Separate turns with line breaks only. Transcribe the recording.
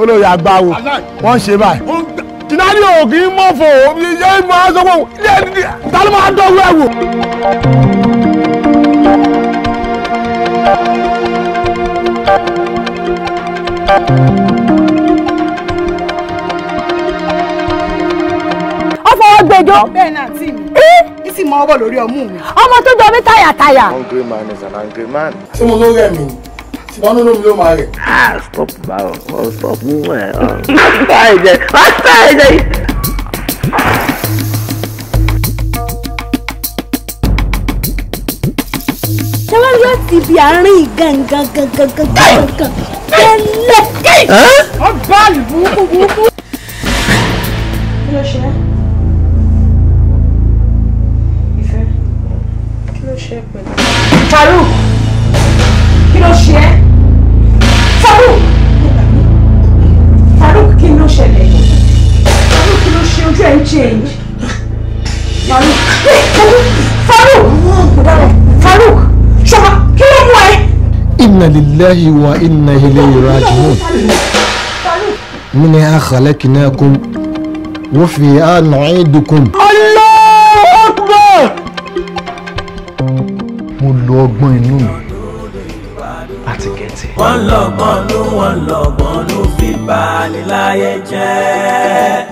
Olóyè àgbáwo wọ́n ṣe báyìí. Tìǹbù ò kì í mọ̀fọ̀ yẹ máa sọ pé ta ló máa dọ́wọ́ ẹ̀ wò.
Ó fọwọ́ gbẹjọ́.
Bẹ́ẹ̀ náà tí mi. Ìsì mọ ọwọ́ lórí ọmú mi.
Ọmọ tó jọ mí tàyàtàyà.
Hungry man is an angry man.
Ṣé mo ló rẹ̀ mí? Ṣùgbọ́n nínú mi ló máa rẹ̀.
Ah, stop báwo, stop mú ẹ̀. Má ṣe.
Ṣé wọ́n láti ibi àárín gangan gangan gangan gangan tẹ́lẹ̀?
Wọ́n báàlì burúkú burúkú. Kí ló ṣe é? Ìfẹ́, kí ló ṣe é pẹ̀lú? Farouk, kí ló ṣe é? Farouk! Farouk, kí ló ṣẹlẹ̀? Farouk, kí ló ṣe? Ojú ẹ̀ ń change. Farouk! Farouk! Farouk! Ṣọba, kí ló mú ẹ?
Inna lillahi wa inna ilayhi raji'un. Minha khalaqnakum wa fiha nu'idukum.
Allahu Akbar!
Mo lo ọgbọ́n inú mi láti gẹ̀ẹ́tì.
Wọ́n lọ́gbọ́n ló fi bá ní láyé jẹ́.